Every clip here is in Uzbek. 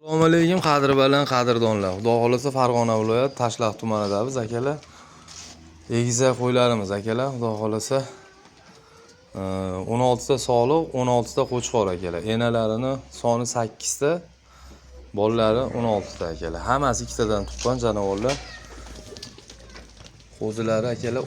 Assalomu alaykum, qadri baland qadrdonlar. Xudo xohlasa, Farg'ona viloyati Tashlax tumanidamiz, akalar. Egizak qo'ylarimiz, akalar, xudo xohlasa 16 ta sog'liq, 16 ta qo'chqor, akalar. Enalarini soni 8 ta, bolalari 16 ta, akalar. Hammasi ikkitadan tuqqan jonivorlar. Qo'zilari, akalar,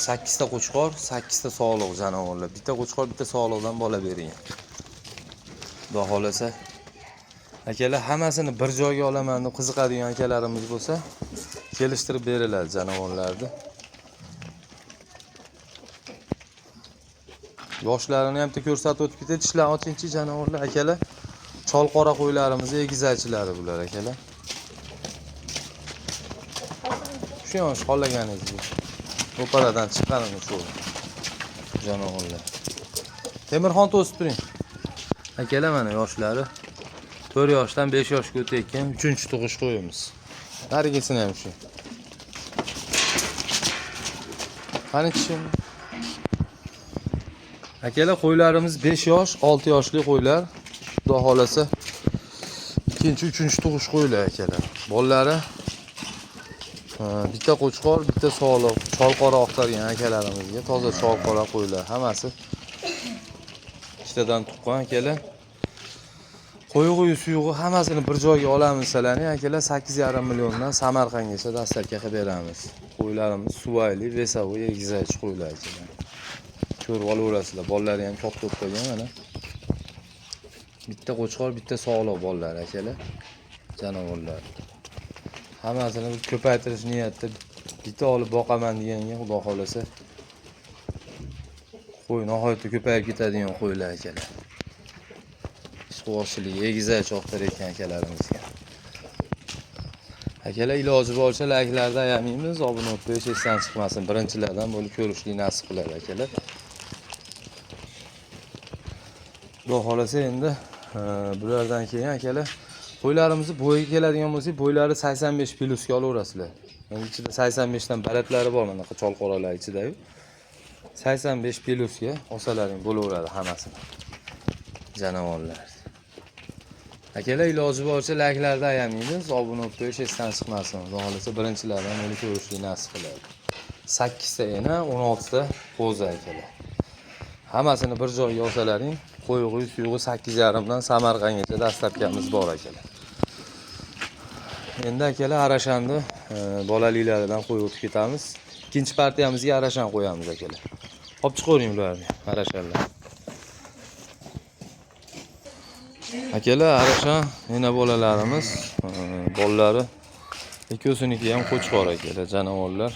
8 ta qo'chqor, 8 ta sog'liq jonivorlar. Bitta qo'chqor bitta sog'liqdan bola bergan. Xudo xohlasa, akalar, hammasini bir joyga olaman deb qiziqadigan akalarimiz bo'lsa, kelishtirib beriladi jonivorlarni. Yoshlarini ham bitta ko'rsatib o'tib ketay. Tishlarni ochingchi jonivorlar, akalar. Cholqora qo'ylarimiz egizakchilari bular, akalar. Shu yosh xohlaganingiz bu. Ro'paradan chiqqanini shu jonivorlar. Temirxon, to'sib turing. Akalar, mana yoshlari 4 yoshdan 5 yoshga o'tayotgan 3-tug'ish qo'yimiz. Narigisini ham shu. Qani tishim? Akalar, qo'ylarimiz 5 yosh, 6 yoshli qo'ylar. Xudo xolasa 2-chi, 3-tug'ish qo'ylar, akalar. Bolalari bitta qo'chqor, bitta sog'liq, cholqora oqtargan akalarimizga toza cholqora qo'ylar, hammasi ikkitadan tuqqan, akalar. Qo'yig'i, suyug'i hammasini bir joyga olamiz desalarning, akalar, 8,5 milliondan Samarqandgacha dastavka qilib beramiz. Qo'ylarimiz suvayli, vesavoy, egizakchi qo'ylar, akalar. Ko'rib olaverasizlar, bolalari ham katta bo'lib qolgan mana. Bitta qo'chqor, bitta sog'liq bolalar, akalar. Jonivorlar. Hammasini ko'paytirish niyatida bitta olib boqaman deganga, xudo xolasa, qo'y nihoyatda ko'payib ketadigan qo'ylar, akalar. Ishqibozchilik egizak oqtarayotgan akalarimizga. Akalar, iloji boricha layklarni ayamaymiz, obuna bo'lib qo'yish esdan chiqmasin. Birinchilardan bo'lib ko'rishlik nasib qiladi, akalar. Xudo xolasa endi bulardan keyin, akalar, qo'ylarimizni bo'yiga keladigan bo'lsak, bo'ylari 85 plusga olaverasizlar. Endi ichida 85 dan balandlari bor, mana cholqoralar ichida-yu. 85 plusga olsalaring bo'laveradi hammasini. Jonivorlar. Akalar, iloji boricha layklarni ayamaymiz, obuna bo'lib qo'yish esdan chiqmasin. Xudo xolasa birinchilardan bo'lib ko'rishlik nasib qiladi. 8 ta ena, 16 ta qo'zi, akalar. Hammasini bir joyga olsalaring, qo'yig'i, suyug'i 8,5 dan Samarqandgacha dastavkamiz bor, akalar. Endi, akalar, arashanni bolaliklaridan qo'yib o'tib ketamiz. Ikkinchi partiyamizga arashan qo'yamiz, akalar. Olib chiqavering ularni, arashanlar. Akalar, arashan ena bolalarimiz, bolalari ikkosiniki ham qo'chqor, akalar, jonivorlar.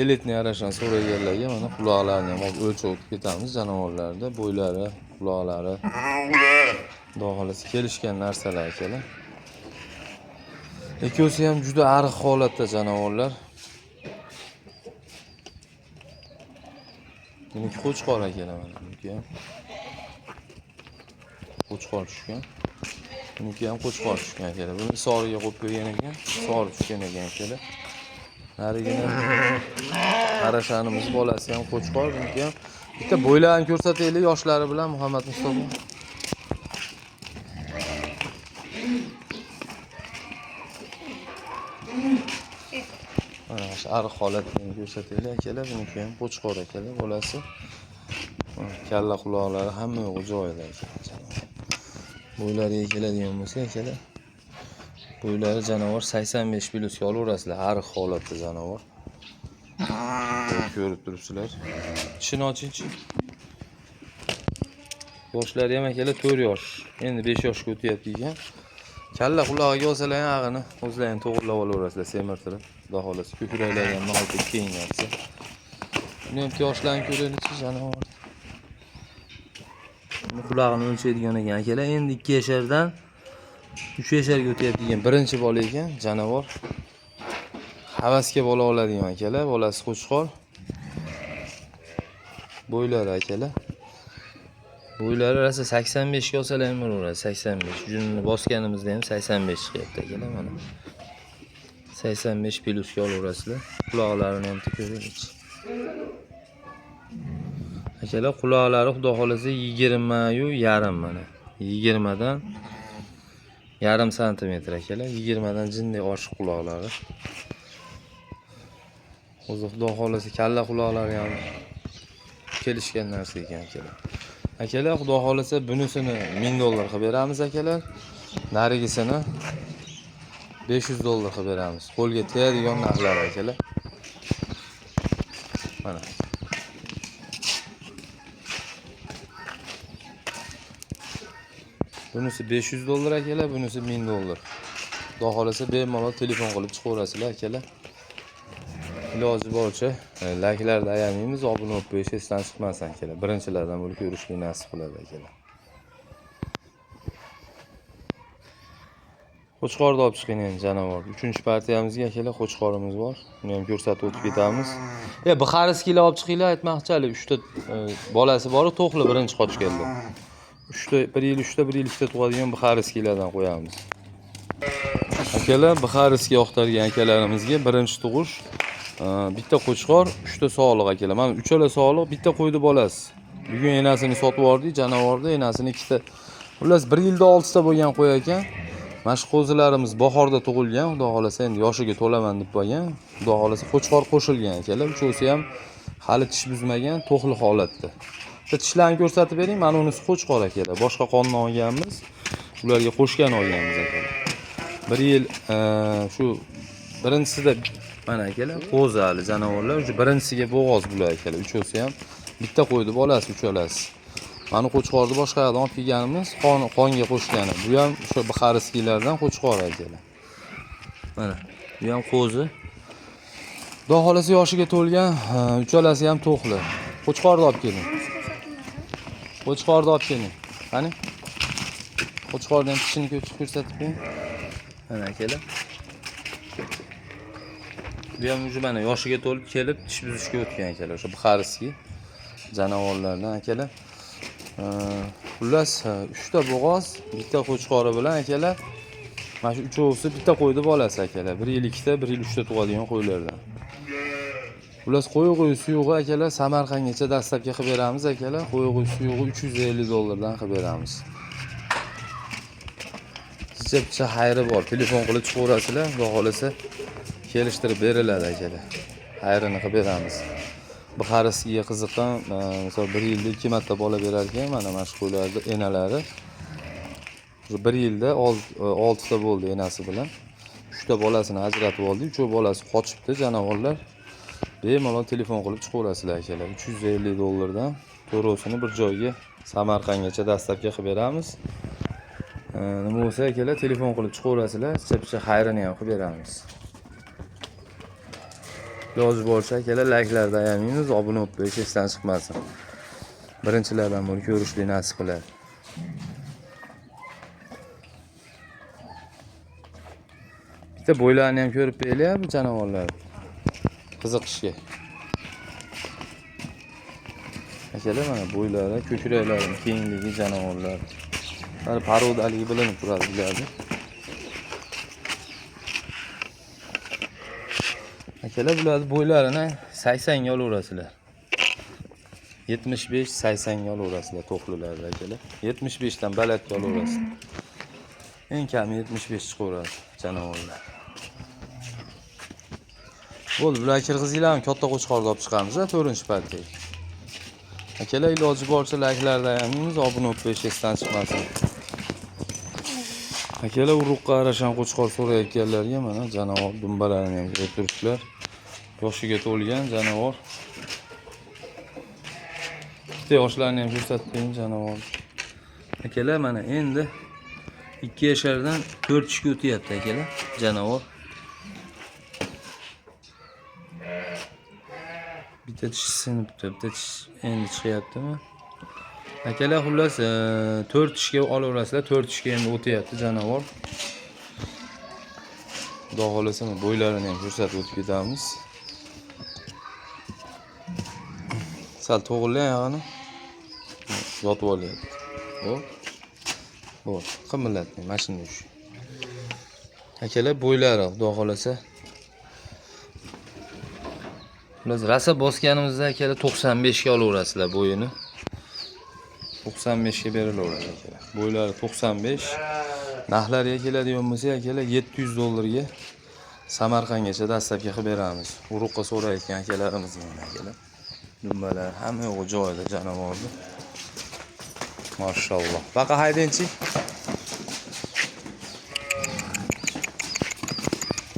Elitniy arashan so'raganlarga mana quloqlarini ham olib o'lchab o'tib ketamiz jonivorlarda, bo'ylari, quloqlari. Xudo xolasa kelishgan narsalar, akalar. Ikkovsi ham juda ariq holatda jonivorlar. Buniki qo'chqor, akalar, mana buniki ham qo'chqor tushgan. Buniki ham qo'chqor tushgan, akalar. Buni soriga qo'yib qo'ygan ekan, sori tushgan ekan, akalar. Narigini arashanimiz bolasi ham qo'chqor, buniki ham. Bitta bo'ylarini ko'rsataylik yoshlari bilan, Muhammad Mustafa. Mana shu ariq holatini ko'rsataylik, akalar. Buniki ham qo'chqor, akalar, bolasi. Kalla quloqlari hamma yo'g'i joyida, akalar. Bo'ylariga keladigan bo'lsa, akalar, bo'ylari jonivor 85 plusga olaverasizlar, ariq holatda jonivor. Ko'rib turibsizlar. Tishini ochingchi. Yoshlari ham, akalar, 4 yosh. Endi 5 yoshga o'tyapti ekan. Kalla qulog'iga olsalar ham ag'ini o'zlaring to'g'irlab olaverasizlar, semirtirib. Xudo xolasa ko'kraklari ham nihoyatda keng narsa. Buni ham yoshlarni ko'raylikchi jonivor. Buni qulog'ini o'lchaydigan ekan, akalar. Endi 2 yashardan 3 yasharga o'tyapti ekan. Birinchi bola ekan, jonivor. Havasga bola oladigan, akalar, bolasi qo'chqor. Bo'ylari, akalar. Bo'ylari rosa 85 ga olsalar ham bo'laveradi, 85. Junini bosganimizda ham 85 chiqyapti, akalar, mana. 85 plusga olaverasizlar. Quloqlarini ham ko'ringlar. Akalar, quloqlari xudo xolasa 20 yu yarim mana. 20 dan Yarim santimetr akalar, 20 dan jinday oshiq quloqlari. O'zi xudo xohlasa kalla quloqlari ham kelishgan narsa ekan akalar. Akalar, xudo xohlasa bunisini 1000 dollar qilib beramiz akalar. Narigisini 500 dollar qilib beramiz. Qo'lga tegadigan narxlar akalar. Mana. Bunisi 500 dollar akalar, bunisi 1000 dollar. Xudo xohlasa bemalol telefon qilib chiqaverasizlar akalar. Iloji boricha layklarni ayamaymiz, obuna bo'lib qo'yish esdan chiqmasin akalar. Birinchilardan bo'lib ko'rishlik nasib qiladi akalar. Qo'chqorni olib chiqing endi janavor. 3-partiyamizga akalar qo'chqorimiz bor. Uni ham ko'rsatib o'tib ketamiz. Bixariskiylar olib chiqinglar aytmoqchi, hali 3 ta bolasi bor, to'xli birinchi qochganlar. 3 ta, 1 yil 3 ta, 1 yil 2 ta tug'adigan bixariskiylardan qo'yamiz. Akalar, bixariskiy oqtargan akalarimizga birinchi tug'ish bitta qo'chqor, 3 ta sog'liq akalar. Mana uchala sog'liq, bitta qo'ydi bolasi. Bugun enasini sotib yubordik, janavorni enasini 2 ta. Xullas 1 yilda 6 ta bo'lgan qo'y ekan. Mana shu qo'zilarimiz bahorda tug'ilgan, xudo xohlasa endi yoshiga to'laman deb qo'ygan. Xudo xohlasa qo'chqor qo'shilgan akalar. Uchovsi ham hali tish buzmagan, to'xli holatda. Bitta tishlarni ko'rsatib bering. Mana unisi qo'chqor akalar. Boshqa qondan olganmiz. Ularga qo'shgan olganmiz akalar. Bir yil shu birinchisida mana akalar qo'zi hali janavorlar. O'sha birinchisiga bo'g'oz bular akalar. Uchovsi ham bitta qo'ydi bolasi uchalasi. Mana qo'chqorni boshqa yoqdan olib kelganimiz, qonga qo'shgani. Bu ham o'sha bixariskiylardan qo'chqor akalar. Mana bu ham qo'zi. Xudo xohlasa yoshiga to'lgan, uchalasi ham to'xli. Qo'chqorni olib keling. Qo'chqorni olib keling. Qani? Qo'chqorni ham tishini ko'rsatib qo'ying. Mana akalar. Bu ham уже mana yoshiga to'lib kelib tish buzishga o'tgan akalar. O'sha bixariskiy janavorlardan akalar. Xullas 3 ta bo'g'oz, bitta qo'chqori bilan akalar. Mana shu uchovsi bitta qo'ydi bolasi akalar. 1 yil 2 ta, 1 yil 3 ta tug'adigan qo'ylardan. Xullas qo'y suyug'i akalar Samarqandgacha dastlabki qilib beramiz akalar. Qo'y suyug'i 350 dollardan qilib beramiz. Picha xayri bor. Telefon qilib chiqaverasizlar, xudo xohlasa kelishtirib beriladi akalar. Xayrini qilib beramiz. Bixariskiga qiziqqan, misol 1 yilda 2 marta bola berar ekan, mana shu qo'ylarni enalari. Shu 1 yilda 6 ta bo'ldi enasi bilan. 3 ta bolasini ajratib oldik, 3 bolasi qochibdi janavorlar. Bemalol telefon qilib chiqaverasizlar akalar. 350 dollardan to'rovsini bir joyga Samarqandgacha dastlabki qilib beramiz. Nima bo'lsa akalar telefon qilib chiqaverasizlar, picha xayrini ham qilib beramiz. Iloji boricha akalar layklarni ayamaymiz, obuna bo'lib qo'yish esdan chiqmasin. Birinchilardan bo'lib ko'rishlik nasib qiladi. Bitta bo'ylarini ham ko'rib beraylik bu janavorlar. Qiziqishga. Akalar mana bo'ylari, ko'kraklari kengligi janavorlar. Mana parodaligi bilinib turadi bularni. Akalar bularni bo'ylarini 80 ga olaverasizlar. 75-80 ga olaverasizlar to'xlilarni akalar. 75 dan balandga olaverasizlar. Eng kami 75 chiqaveradi janavorlar. Bo'ldi, bular kirgizinglarmi? Katta qo'chqorni olib chiqamiz, 4-partiyaga. Akalar iloji boricha layklarni ayamaymiz, obuna bo'lib qo'yish esdan chiqmasin. Akalar urug'qa arashan qo'chqor so'rayotganlarga mana janavor dumbalarini ham ko'rib turibsizlar. Yoshiga to'lgan janavor. Bitta yoshlarni ham ko'rsatib qo'ying janavor. Akalar mana endi 2 yashardan 4 tishga o'tyapti akalar janavor. Bitta tish sinibdi, bitta tish endi chiqyaptimi? Akalar xullas 4 tishga olaverasizlar, 4 tishga endi o'tyapti janavor. Xudo xohlasa bo'ylarini ham ko'rsatib o'tib ketamiz. Sal to'g'irlang oyog'ini. Yotib olyapti. Xo'p. Bo'l, qimillatmang, mana shunday ush. Akalar bo'ylari xudo xohlasa. Biz rosa bosganimizda akalar 95 ga olaverasizlar bo'yini. 95 ga berilaveradi akalar. Bo'ylari 95. Narxlariga keladigan bo'lsak, akalar, 700 dollarga Samarqandgacha доставка qilib beramiz. Urug'qa so'rayotgan akalarimizga mana, akalar. Dumbalar hamma yo'g'i joyida jonivorni. Mashalloh. Baqa haydangchi.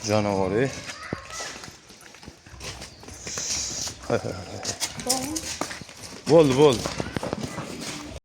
Jonivor. Ey. Bo'ldi, bo'ldi.